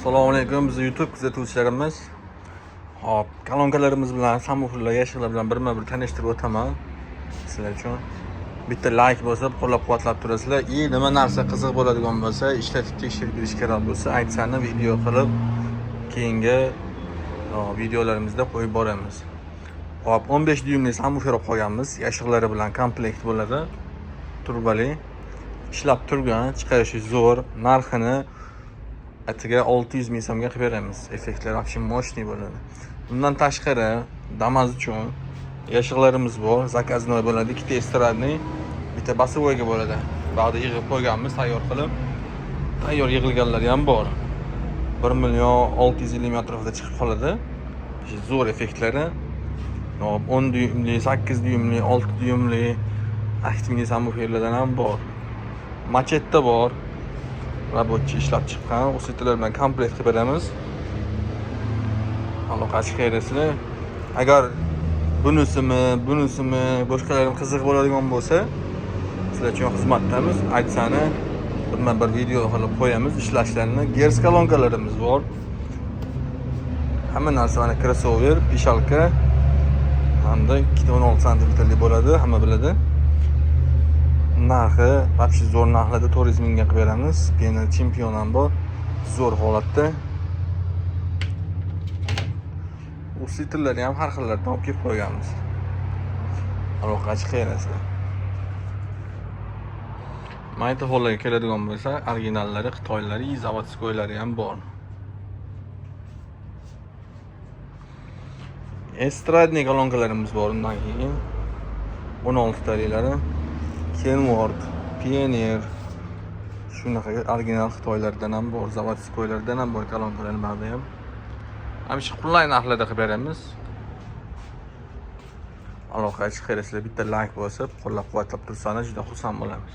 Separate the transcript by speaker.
Speaker 1: Assalomu alaykum, bizni YouTube kuzatuvchilarimiz. Hop, kolonkalarimiz bilan, subwooferlar, yashiqlar bilan birma-bir tanishtirib o'taman sizlar uchun. Bitta like bosib, qo'llab-quvvatlab turasizlar. И nima narsa qiziq bo'ladigan bo'lsa, ishlatib tekshirib berish kerak bo'lsa, aytsani video qilib keyingi videolarimizda qo'yib boramiz. Hop, 15 dyuymli subwoofer olib qo'yganmiz. Yashiqlari bilan komplekt bo'ladi. Turbali. Ishlab turgan, chiqarishi zo'r, narxini atigi 600 ming so'mga qilib beramiz. Effektlar вообще мощный bo'ladi. Bundan tashqari Damas uchun yashiqlarimiz bor, заказной bo'ladi, ikkita эстрадный, bitta басовой ga bo'ladi. Ba'da yig'ib qo'yganmiz, tayyor qilib. Tayyor yig'ilganlari ham bor. 1 million 650 ming atrofida chiqib qoladi. Zo'r effektlari. Hop, 10 dyuymli, 8 dyuymli, 6 dyuymli aktivniy subwooferlardan ham bor. Machetta bor. Рабочий ishlab chiqqan, усилитель lar bilan komplekt qilib beramiz. Aloqa chiqarasizlar. Agar bunisimi, bunisimi, boshqalari qiziq bo'ladigan bo'lsa, sizlar uchun xizmatdamiz. Aytsani birma-bir video qilib qo'yamiz ishlashlarini. Gerz kolonkalarimiz bor. Hamma narsa mana crossover, пищалка hamda ikkita 16 santimetrli bo'ladi, hamma biladi. Narxi вообще zo'r narxlarda, 400 mingga qilib beramiz. Pioneer Chempion ham bor. Zo'r holatda. Усилитель larni ham har xillardan olib kelib qo'yganmiz. Aloqa chiqarasizlar. Magnitofonlarga keladigan bo'lsa, originallari, xitoylari, заводской lari ham bor. Эстрадный kolonkalarimiz bor undan keyin. 16 taliklari. Kenworth, Pioneer, shunaqa original xitoylardan ham bor, заводской lardan ham bor kolonkalar ba'zi ham. Mana shu qulay narxlarda qilib beramiz. Aloqa chiqarasizlar, bitta like bosib, qo'llab-quvvatlab tursangiz juda xursand bo'lamiz.